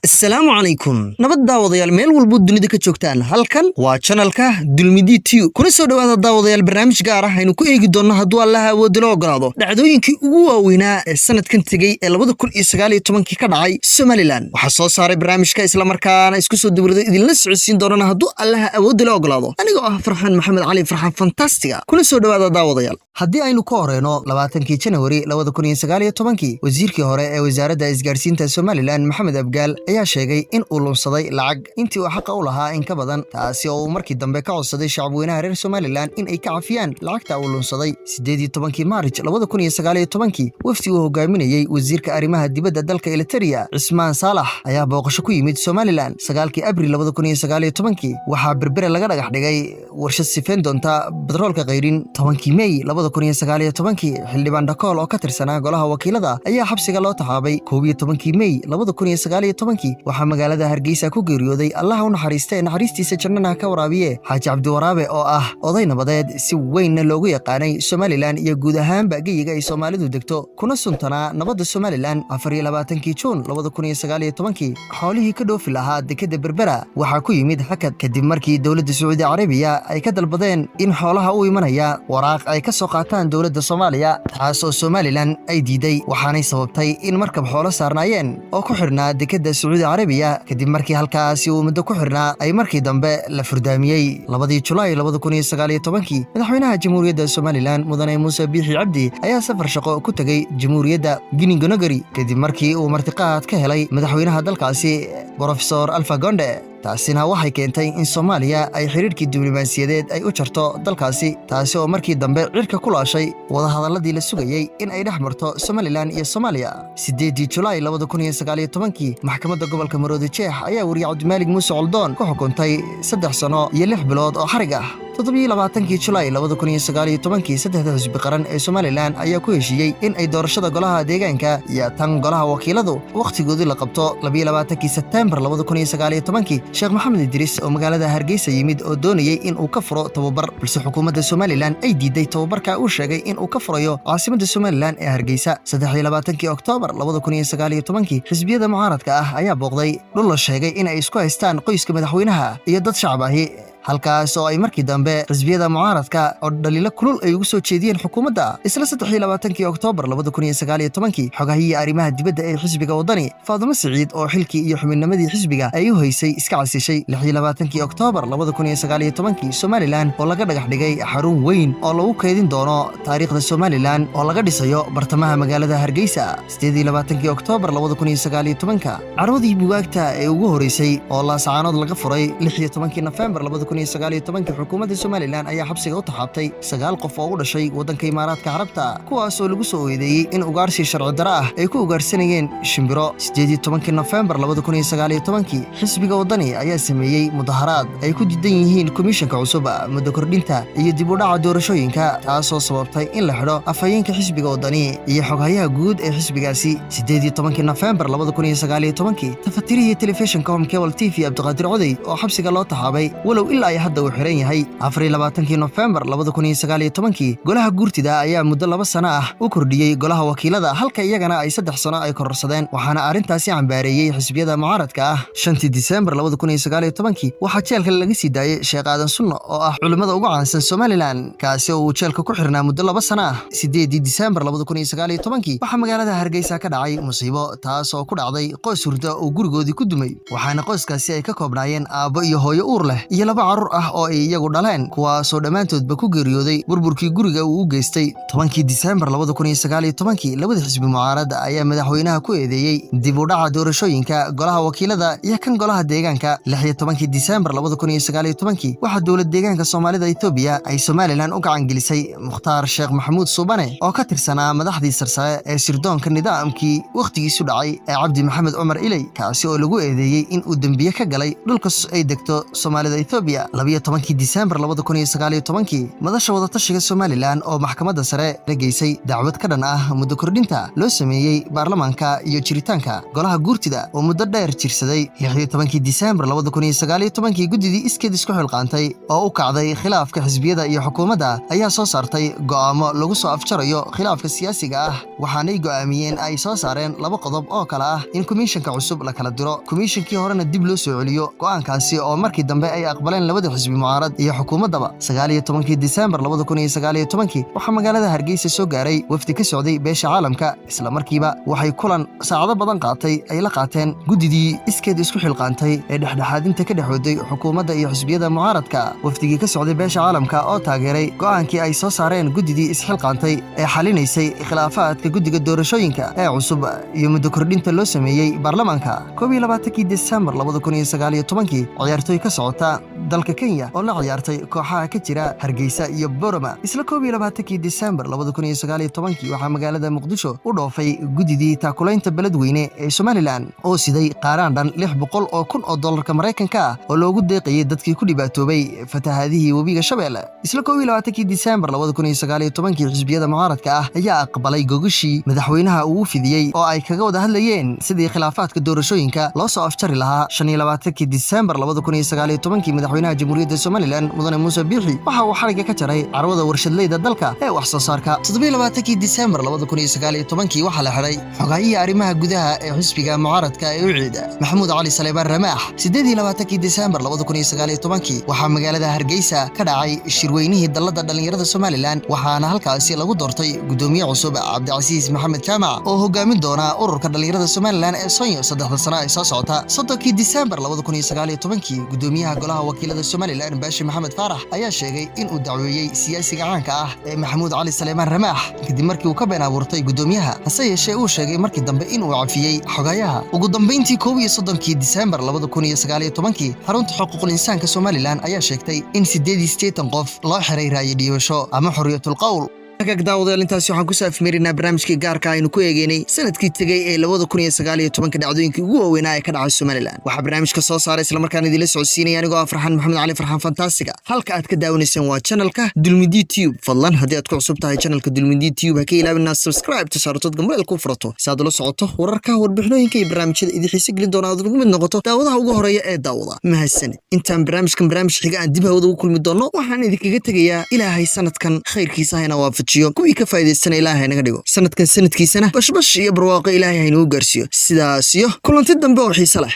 Asalaamu calaykum, nabad daawadayaal, meel walbo dunida ka joogtaan. Halkan waa channelka Dulmidi Tube. Kuna soo dhowaada, daawadayaal, barnaamij gaar ah aynu ku eegi doonno, hadduu Allaha awoodda la ogolaado, dhacdooyinkii ugu waaweynaa ee sanadkan tegey ee 2019-kii ka dhacay Somaliland. Waxaa soo saaray barnaamijka, islamarkaana isku soo dawrado, idinla socodsiin doonana, hadduu Allaha awoodda la ogolaado, anigoo ah Farxaan Maxamed Cali, Farxaan Fantastiga. Kuna soo dhowaada, daawadayaal. Haddii aynu ka horeyno, 20-kii Janawari 2019-kii, wasiirkii hore ee wasaaradda isgaarsiinta Somaliland, Maxamed Abgaal, ayaa sheegay in uu lunsaday lacag intii uu xaqa u lahaa in ka badan, taasi oo uu markii dambe ka codsaday shacabweynaha reer Somaliland in ay ka cafiyaan lacagta uu lunsaday. 18-kii Maarij 2019-kii, wafdi uu hogaaminayey wasiirka arrimaha dibadda dalka Eliteria, Cismaan Saalax, ayaa booqasho ku yimid Somaliland. 9-kii Abril 2019-kii, waxaa Berbere laga dhagax dhigay warshad sifeyn doonta batroolka khayrin. 10-kii Mey 2019-kii, xildhibaan Dhakool oo ka tirsanaa golaha wakiilada ayaa xabsiga loo taxaabay. 11-kii Mey 2019-kii, waxaa magaalada Hargeysa ku geeriyooday, Allaha u naxariista ee naxariistiisa jannana ka waraabiye, Xaaji Cabdiwaraabe oo ah oday nabadeed si weynna loogu yaqaanay Somaliland iyo guud ahaanba geyiga ay Soomaalidu degto, kuna suntanaa nabadda Somaliland. 24-kii Juun 2019-kii, xoolihii ka dhoofi lahaa dekedda Berbera waxaa ku yimid hakad, kadib markii dowladda Sacuudi Carabiya ay ka dalbadeen in xoolaha u imanaya waraaq ay ka soo qaataan dowladda Soomaaliya, taas oo Somaliland ay diiday. Waxaanay sababtay in markab xoolo saarnaayeen oo ku xidhnaa dekedda Sacuudi Carabiya, kadib markii halkaasi uu muddo ku xidhnaa, ay markii dambe la furdaamiyey. 2-dii Julaay 2019-kii, madaxweynaha Jamhuuriyadda Somaliland, mudane Muuse Biixi Cabdi, ayaa safar shaqo ku tegey Jamhuuriyadda Guinea Conakry, kadib markii uu martiqaad ka helay madaxweynaha dalkaasi, Brofesor Alpha Conde. Taasina waxay keentay in Soomaaliya ay xidhiidhkii diblomaasiyadeed ay u jarto dalkaasi, taasi oo markii dambe cirka ku laashay wadahadalladii la sugayey in ay dhex marto Somaliland iyo Soomaaliya. 8-dii Julaay 2019-kii, maxkamadda gobolka Maroodi Jeex ayaa weriye Cabdimaalig Muuse Coldoon ku xukuntay 3 sano iyo 6 bilood oo xarig ah. 27-kii Julaay 2019-kii, saddexda xisbi qaran ee Somaliland ayaa ku heshiiyey in ay doorashada golaha deegaanka iyo tan golaha wakiiladu wakhtigoodii la qabto. 22-kii Sebteembar 2019-kii, Sheekh Maxamed Idriis oo magaalada Hargeysa yimid oo doonayey in uu ka furo tababar, balse xukuumadda Somaliland ay diiday tababarka uu sheegay in uu ka furayo caasimadda Somaliland ee Hargeysa. 23-kii Oktoobar 2019-kii, xisbiyada mucaaradka ah ayaa booqday dhul la sheegay in ay isku haystaan qoyska madaxweynaha iyo dad shacab ahi, halkaas oo ay markii dambe xisbiyada mucaaradka oo dhaliilo kulul ay ugu soo jeediyeen xukuumadda. Isla 23-kii Oktoobar 2019-kii, xogahihii arrimaha dibadda ee xisbiga Waddani, Faadumo Siciid, oo xilkii iyo xubinnimadii xisbiga ay u haysay iska casishay. 26-kii Oktoobar 2019-kii, Somaliland oo laga dhagax dhigay xarun weyn oo lagu kaydin doono taariikhda Somaliland oo laga dhisayo bartamaha magaalada Hargeysa. 28-kii Oktoobar 2019-ka, carwadii bugaagta ee ugu horeysay oo Laasacaanood laga furay. 16-kii Nofembar 2019-kii, xukuumadda Somaliland ayaa xabsiga u taxaabtay sagaal qof oo u dhashay waddanka Imaaraadka Carabta, kuwaas oo lagu soo eedeeyey in ugaarsi sharci darro ah ay ku ugaarsanayeen shimbiro. 18-kii Nofembar 2019-kii, xisbiga Waddani ayaa sameeyey mudaharaad ay ku diidan yihiin komishanka cusub, muddo kordhinta iyo dib u dhaca doorashooyinka, taasoo sababtay in la xidho afhayeenka xisbiga Waddani iyo xoghayaha guud ee xisbigaasi. 18-kii Nofembar 2019-kii, tafatirihii telefishinka Horn Cable TV, Cabdiqaadir Codey, oo xabsiga loo taxaabay, walow ilaa ay hadda uu xiran yahay. 24-kii Nofembar 2019-kii, golaha guurtida ayaa muddo 2 sano ah u kordhiyey golaha wakiilada, halka iyagana ay 3 sano ay kororsadeen, waxaana arrintaasi cambaareeyey xisbiyada mucaaradka ah. 5-tii Disembar 2019-kii, waxaa jeelka laga sii daayey Sheekh Aadan Sunno oo ah culimmada ugu caansan Somaliland, kaasi oo uu jeelka ku xirnaa muddo 2 sano ah. 8-dii Disembar 2019-kii, waxaa magaalada Hargeysa ka dhacay musiibo, taas oo ku dhacday qoys hurda oo gurigoodii ku dumay, waxaana qoyskaasi ay ka koobnaayeen aabbo iyo hooyo uur leh iyo laba carruur ah oo ay iyagu dhaleen, kuwaasoo dhammaantoodba ku geeriyooday burburkii guriga uu u geystay. 10-kii Disembar 2019-kii, labada xisbi mucaaradda ayaa madaxweynaha ku eedeeyey dib u dhaca doorashooyinka golaha wakiilada iyo kan golaha deegaanka. 16-kii Disembar 2019-kii, waxaa dowlad deegaanka Soomaalida Etoobiya ay Somaliland u gacan gelisay Mukhtaar Sheekh Maxamuud Suubane oo ka tirsanaa madaxdii sarsare ee sirdoonka nidaamkii wakhtigiisu dhacay ee Cabdi Maxamed Cumar Iley, kaasi oo lagu eedeeyey in uu dembiye ka galay dhulka ay degto Soomaalida Etoobiya. Etoobiya. 12-kii Disembar 2019-kii, Madasha Wadatashiga Somalilan oo Maxkamadda Sare la geysay dacwad ka dhan ah muddo kordhinta loo sameeyey baarlamaanka iyo jiritaanka Golaha Guurtida oo muddo dheer jirsaday. 16-kii Disembar 2019-kii, guddidii iskeed isku xilqaantay oo u kacday khilaafka xisbiyada iyo xukuumadda ayaa soo saartay go'aamo lagu soo afjarayo khilaafka siyaasiga ah. Waxaanay go'aamiyeen ay soo saareen laba qodob oo kale ah in komishanka cusub la kala diro, komishankii horena dib loo soo celiyo, go'aankaasi oo markii dambe ay aqbaleen labada xisbi mucaarad iyo xukuumaddaba. 19-kii Disembar 2019-kii, waxaa magaalada Hargeysa soo gaaray wafdi ka socday beesha caalamka. Isla markiiba waxay kulan saacado badan qaatay ay la qaateen guddidii iskeed isku xilqaantay ee dhexdhexaadinta ka dhex waday xukuumadda iyo xisbiyada mucaaradka. Wafdigii ka socday beesha caalamka oo taageeray go'aankii ay soo saareen guddidii isxilqaantay ee xalinaysay khilaafaadka guddiga doorashooyinka ee cusub iyo muddo kordhinta loo sameeyey baarlamaanka. 21-kii Disembar 2019-kii, ciyaartooy ka socota dalka Kenya oo la ciyaartay kooxaha ka jira Hargeysa iyo Boroma. Isla 21-kii Disembar 2019-kii, waxaa magaalada Muqdisho u dhoofay guddidii taakulaynta beledweyne ee Somalilan oo siday qaaraan dhan 600,000 oo dollarka Maraykanka ah oo loogu deeqayay dadkii ku dhibaatoobay fatahaadihii webiga Shabeelle. Isla 21-kii Disembar 2019-kii, xisbiyada mucaaradka ah ayaa aqbalay gogashii madaxweynaha uu u fidiyey oo ay kaga wada hadlayeen sidii khilaafaadka doorashooyinka loo soo afjari lahaa. 25-kii Disembar 2019-kii, madaxweynaha Jamhuuriyadda Somalilan, Mudane Muuse Biixi, waxa uu xarigga ka jaray carwada warshadleyda dalka ee wax soo saarka. 27-kii Disembar 2019-kii, waxaa la xidhay xogaayihii arrimaha gudaha ee xisbiga mucaaradka ee UCID, Maxamuud Cali Saleebaan Ramaax. 28-kii Disembar 2019-kii, waxaa magaalada Hargeysa ka dhacay shirweynihii Dallada Dhallinyarada Somalilan, waxaana halkaasi lagu doortay guddoomiye cusub, Cabdicasiis Maxamed Jaamac, oo hogaamin doona ururka dhallinyarada Somalilan ee Sonyo 3-da sano ay soo socota. 30-kii Disembar 2019-kii, guddoomiyaha Golaha Wakiilada Somalilan, Baashi Maxamed Faarax, ayaa sheegay in uu dacweeyey siyaasiga caanka ah ee Maxamuud Cali Saleemaan Ramaax kadib markii uu ka been abuurtay guddoomiyaha, hase yeeshee uu sheegay markii dambe in uu cafiyey xogayaha. Ugu dambayntii, 31-kii Disembar 2019-kii, xarunta xuquuqul insaanka Somalilan ayaa sheegtay in 88 qof loo xiray ra'yi dhiibasho ama xorriyatul qowl. Hagaag daawadayaal, intaasi waxaan ku saafmeerinaa barnaamijkii gaarka aynu ku eegeynay sanadkii tegey ee 2019-ka dhacdooyinkii ugu waaweynaa ee ka dhacay Somalilan. Waxaa barnaamijka soo saaray islamarkaan idinla socodsiinaya anigoo ah Farxaan Maxamed Cali, Farxaan Fantaasiga. Halka aad ka daawanaysaan waa channelka Dulmidi Tube. Fadlan, haddii aad ku cusub tahay channelka Dulmidi Tube, ha ka ilaawin inaad subscribe to saartood, gambaleel ku furato si aad ula socoto wararka, warbixinooyinka iyo barnaamijyada idin xiise gelin doona, aad ugu mid noqoto daawadaha ugu horeeya ee daawada. Mahadsanid. Intaan barnaamijkan barnaamij xiga aan dib hawada ugu kulmi doonno, waxaan idinkaga tegayaa Ilaahay sanadkan khayrkiisa hayna waafajiyo, kuwii ka faa'iidaystana Ilaahay haynaga dhigo, sanadkan sanadkiisana bashbash iyo barwaaqo Ilaahay haynagu gaarsiiyo. Sidaas iyo kulanti dambe oo xiise leh.